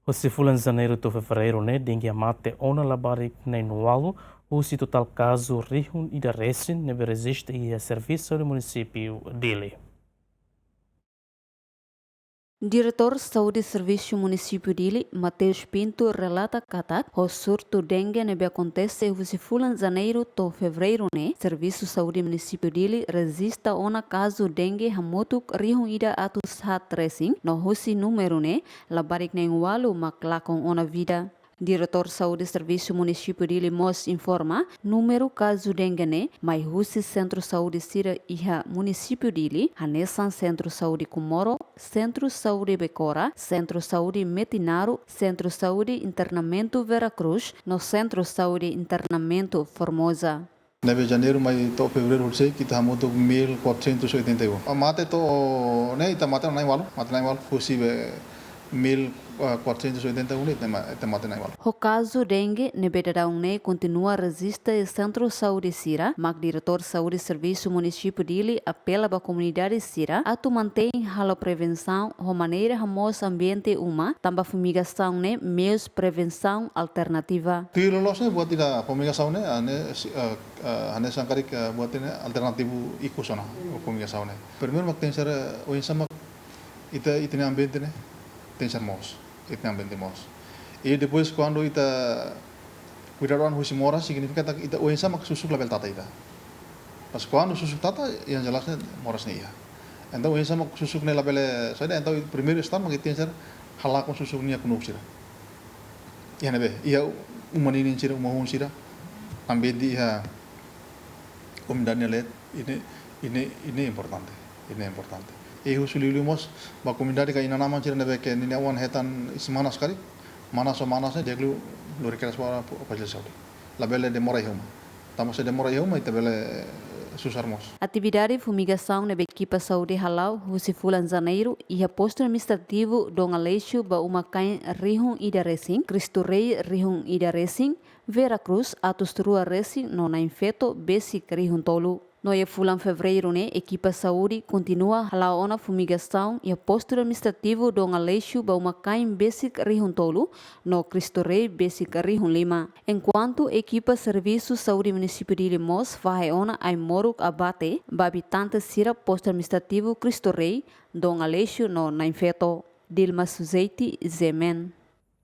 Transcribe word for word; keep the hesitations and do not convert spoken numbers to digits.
Husi fulan Janeiru to'o Fevereiru ne'e, dengue hamate ona labarik na'in-ualu husi totál kazu rihun ida resin ne'ebé rejista iha Servisu Saúde Munisípiu Dili. Diretór Saúde Servisu Munisípiu Dili, Mateus Pinto, relata katak, ho surtu dengue ne'ebé akontese husi fulan Janeiru to'o Fevereiru ne'e, Servisu Saúde Munisípiu Dili rejista ona kazu dengue hamutuk rihun ida atus haat resin, no husi númeru ne'e, labarik na'in-ualu mak lakon ona vida. Diretór Saúde Servisu Munisípiu Dili mós informa, númeru kazu dengue ne'e mai husi sentru saúde sira iha Munisípiu Dili, hanesan Sentru Saúde Comoro, Sentru Saúde Becora, Sentru Saúde Metinaro, Sentru Saúde Internamentu Vera Cruz, no Sentru Saúde Internamentu Formosa. Ne'ebé Janeiru mai to'o Fevereiru horisehik ita hamutuk mil quatrocentos e oitenta e um. Mate to'o ne'e ita mate na'in-ualu, mate na'in-ualu, husi be mil quatrocentos e oitenta e um ne'e ita ma-, ita mate na'in-ualu. Ho kazu dengue ne'ebé daudaun ne'e kontinua rejista iha sentru saúde sira, mak Diretór Saúde Servisu Munisípiu Dili apela ba komunidade sira atu mantein halo prevensaun ho maneira hamoos ambiente uma, tanba fumigasaun ne'e meius prevensaun alternativa. Tuir loloos ne'e buat ida fumigasaun ne'e, ah, ne'e si, ah, ah, hanesan karik, ah, buat ne'e alternativu ikus ona, fumigasaun ne'e. Primeiru mak tenke ser, eh, oinsá mak ita, ita-nia ambiente ne'e tenke ser moos, ita-nia ambiente moos. I depois kuandu ita kuidadu an husi moras, signifika katak ita oinsá mak susuk labele tata ita. Mas kuandu susuk tata, yang jelas ne'e moras ne'e iha. Entaun oinsá mak susuk ne'e labele saida, entaun primeiru start mak ita tenke ser halakon susuk nia kunuk sira. Iha ne'ebé, iha uma ninin sira, uma hun sira, ambiente iha komunidade nia leet, ida-ne'e, ida-ne'e, ida-ne'e importante, ida-ne'e importante. I husu liuliu mós ba komunidade ka inan-aman sira ne'ebé ke ninia oan hetan iis manas karik, manas ho manas ne'e di'ak liu lori kedas ba fasilidade saúde. Labele demora iha uma. Tanba se demora iha uma, ita bele, eh, susar mós. Atividade fumigasaun ne'ebé ekipa saúde hala'o husi fulan Janeiru iha Postu Administrativu Dom Aleixo ba uma-kain rihun ida resin, Cristo Rei rihun ida resin, Vera Cruz atus rua resin no Na'in Feto besik rihun tolu. No iha fulan Fevereiru ne'e ekipa saúde kontinua hala'o ona fumigasaun iha Postu Administrativu Dom Aleixo ba uma-kain besik rihun tolu no Cristo Rei besik rihun lima. Enkuantu ekipa Servisu Saúde Munisípiu Dili mós fahe ona ai-moruk abate ba abitante sira Postu Administrativu Cristo Rei, Dom Aleixo no Na'in Feto. Dilma Suzeiti, G M N.